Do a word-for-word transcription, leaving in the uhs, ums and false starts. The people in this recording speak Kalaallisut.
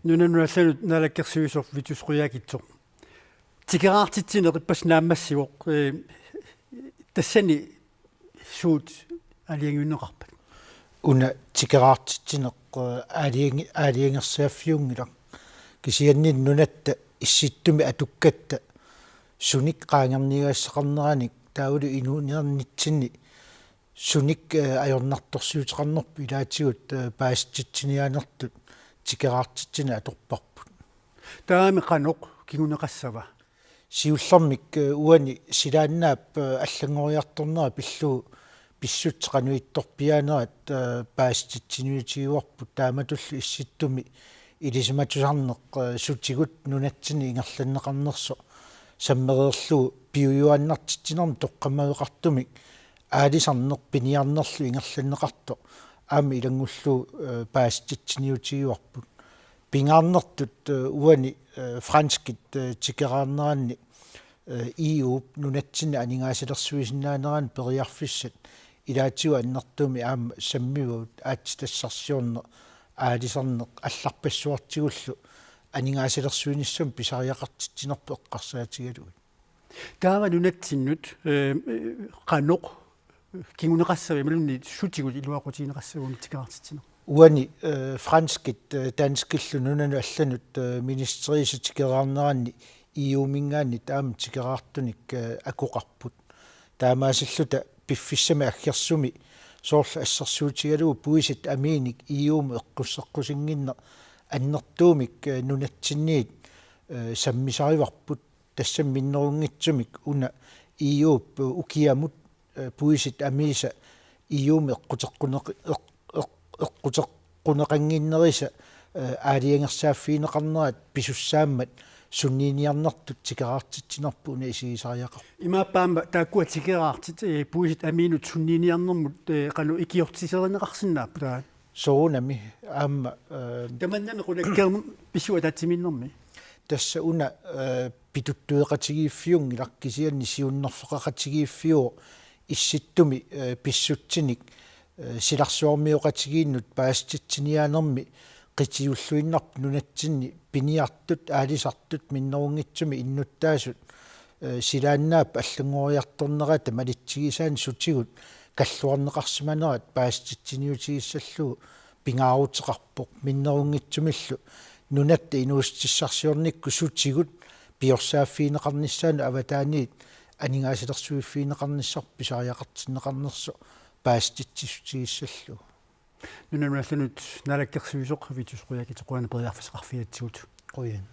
Nunanut allanut naalakkersuisoq Vittus Qujaukitsoq. Tikeraartitsineq ippassaq naammassivoq, eh, tassani suut aalajangiunneqarpat? Una tikeraartitsineq, eh, aalajangi-, aalajangersaaffiunngilaq. Kisianni nunatta issittumi atukkatta sunik qaangerniagassaqarneranik taavalu inuuniarnitsinni sunik, eh, ajornartorsiuteqarnerput ilaatigut, eh, paasititsiniaanertut tikeraartitsineq atorparput. Taavami qanoq kinguneqassava? Siullermik, eh, uani silaannaap, eh, allanngoriartornera pillugu pissutsit qanoq ittorpiaanerat, eh, paasititsiniutigivarput taamatullu issittumi ilisimatusarneq, eh, sutigut nunatsinni ingerlanneqarnersoq sammereerlugu piujuaannartitsinermik toqqammaveqartumik aalisarneq piniarnerlu ingerlanneqartoq aamma ilanngullugu, eh, paasititsiniutigivarput. Pingaarnertut, eh, uani, eh, franskit, eh, tikeraarneranni, eh, E U-p nunatsinni aningaasalersuisinnaanerannut periarfissat ilaatigut annertuumik aamma sammivagut aatsitassarsiorneq, aalisarneq allarpassuartigullu aningaasalersuinissamut pisariaqartitsinerput eqqarsaatigalugit. Taava nunatsinnut, eh, qanoq kinguneqassava imaluunniit sutigut iluaqutigineqassava una tikeraartitsineq? Uani, eh, franskit, eh, danskillu nunanut allanut, eh, ministeriisa tikeraarneranni E U-minngaanniit aamma tikeraartunik, eh, akoqarput. Taamaasilluta piffissami aggersumi soorlu assersuutigalugu puisit amiinik E U-mut eqqusseqqusinnginneq annertuumik, eh, nunatsinniit, eh, sammisarivarput. Tassami minnerunngitsumik una E U-p ukiamut, eh, puisit amiisa E U-mut eqquteqquneq-, eq-, eq-, eqquteqquneqannginnerisa, eh, aalajangersaaffigineqarnerat pisussaammat sunniiniarnertut tikeraartitsinerput una isigisariaqarpoq. Imaappa aamma taakkua tikeraartit, eh, puisit amiinut sunniiniarnermut, eh, qanoq ikiortiserineqarsinnaapput taava? Soorunami aamma, eh, tamannami qulakkeerneq pissutsit ataatsimiinnermi? Tassa una, eh, pituttueqatigiiffiunngilaq kisianni siunnerfeqaqatigiiffiuvoq issittumi, eh, pissutsinik, eh, silarsuarmioqatigiinnut paasititsiniaanermi qitiulluinnarput nunatsinni piniartut, aalisartut, minnerunngitsumik innuttaasut, eh, silaannaap allanngoriartornerata malitsigisaannik sutigut kalluarneqarsimanerat paasititsiniutigissallugu pingaaruteqarpoq minnerunngitsumillu nunatta inuussutissarsiornikkut sutigut piorsaaffigineqarnissaannut avataaniit aningaasalersuiffigineqarnissarput pisariaqartinneqarnersoq paasititsissutigissallugu. Nunanut allanut naalakkersuisoq Vittus Qujaukitsoq qujanaq periarfissaqarfigigatsigut. Qujan.